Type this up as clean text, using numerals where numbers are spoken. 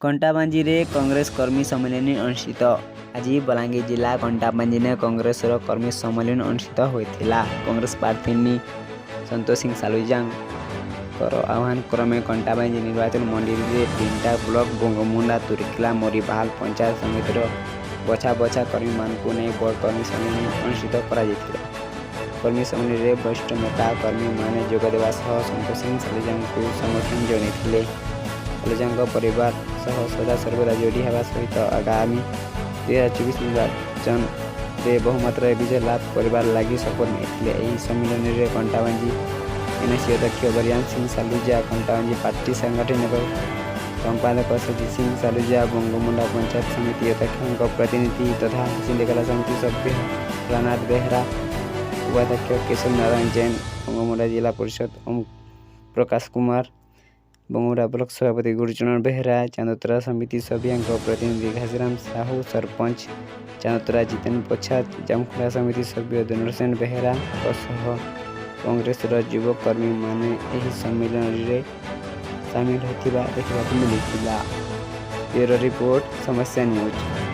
କଣ୍ଟାବାଞ୍ଜିରେ କଂଗ୍ରେସ କର୍ମୀ ସମ୍ମିଳନୀ ଅନୁଷ୍ଠିତ। ଆଜି ବଲାଙ୍ଗୀର ଜିଲ୍ଲା କଣ୍ଟାବାଞ୍ଜିରେ କଂଗ୍ରେସର କର୍ମୀ ସମ୍ମିଳନୀ ଅନୁଷ୍ଠିତ ହୋଇଥିଲା। କଂଗ୍ରେସ ପ୍ରାର୍ଥିନୀ ସନ୍ତୋଷ ସିଂ ସାଲୁଜାଙ୍କର ଆହ୍ୱାନ କ୍ରମେ କଣ୍ଟାବାଞ୍ଜି ନିର୍ବାଚନ ମଣ୍ଡଳୀରେ ତିନିଟା ବ୍ଲକ, ବଙ୍ଗୋମୁଣ୍ଡା, ତୁର୍କେଲା, ମରିବାହାଲ ପଞ୍ଚାୟତ ସମିତିର ବଛା ବଛା କର୍ମୀମାନଙ୍କୁ ନେଇ ବଡ଼ କର୍ମୀ ସମ୍ମିଳନୀ ଅନୁଷ୍ଠିତ କରାଯାଇଥିଲା। କର୍ମୀ ସମ୍ମିଳନୀରେ ବରିଷ୍ଠ ନେତା କର୍ମୀମାନେ ଯୋଗଦେବା ସହ ସନ୍ତୋଷ ସିଂ ସାଲୁଜାଙ୍କୁ ସମର୍ଥନ ଜଣାଇଥିଲେ। ସାଲୁଜାଙ୍କ ପରିବାର ସହ ସଦାସର୍ବଦା ଯୋଡ଼ି ହେବା ସହିତ ଆଗାମୀ 2024 ନିର୍ବାଚନରେ ବହୁମାତ୍ରାରେ ବିଜୟ ଲାଭ କରିବାର ଲାଗି ଶପଥ ନେଇଥିଲେ। ଏହି ସମ୍ମିଳନୀରେ କଣ୍ଟାବାଞ୍ଜି ଏନ୍ଏସି ଅଧ୍ୟକ୍ଷ ବରିୟାମ ସିଂ ସାଲୁଜା, କଣ୍ଟାବାଞ୍ଜି ପାର୍ଟି ସାଂଗଠନିକ ସମ୍ପାଦକ ସଜିତ ସିଂ ସାଲୁଜା, ବଙ୍ଗୋମୁଣ୍ଡା ପଞ୍ଚାୟତ ସମିତି ଅଧ୍ୟକ୍ଷଙ୍କ ପ୍ରତିନିଧି ତଥା ସିନ୍ଧେକେଲା ସମିତି ସଭ୍ୟ ଭୋଳାନାଥ ବେହେରା, ଉପାଧ୍ୟକ୍ଷ କେଶବ ନାରାୟଣ ଜୈନ, ବଙ୍ଗୋମୁଣ୍ଡା ଜିଲ୍ଲା ପରିଷଦ ଓମ୍ ପ୍ରକାଶ କୁମାର, ବଙ୍ଗୋମୁଣ୍ଡା ବ୍ଲକ ସଭାପତି ଗୁରୁଚରଣ ବେହେରା, ଚାନ୍ଦୋତରା ସମିତି ସଭ୍ୟଙ୍କ ପ୍ରତିନିଧି ଘାସିରାମ ସାହୁ, ସରପଞ୍ଚ ଚାନ୍ଦୋତରା ଜିତେନ ପଛା, ଜାମଖୁଡ଼ା ସମିତି ସଭ୍ୟ ଧନୁରସେନ ବେହେରାଙ୍କ ସହ କଂଗ୍ରେସର ଯୁବକର୍ମୀମାନେ ଏହି ସମ୍ମିଳନୀରେ ସାମିଲ ହୋଇଥିବା ଦେଖିବାକୁ ମିଳିଥିଲା। ବ୍ୟୁରୋ ରିପୋର୍ଟ, ସମସ୍ୟା ନ୍ୟୁଜ୍।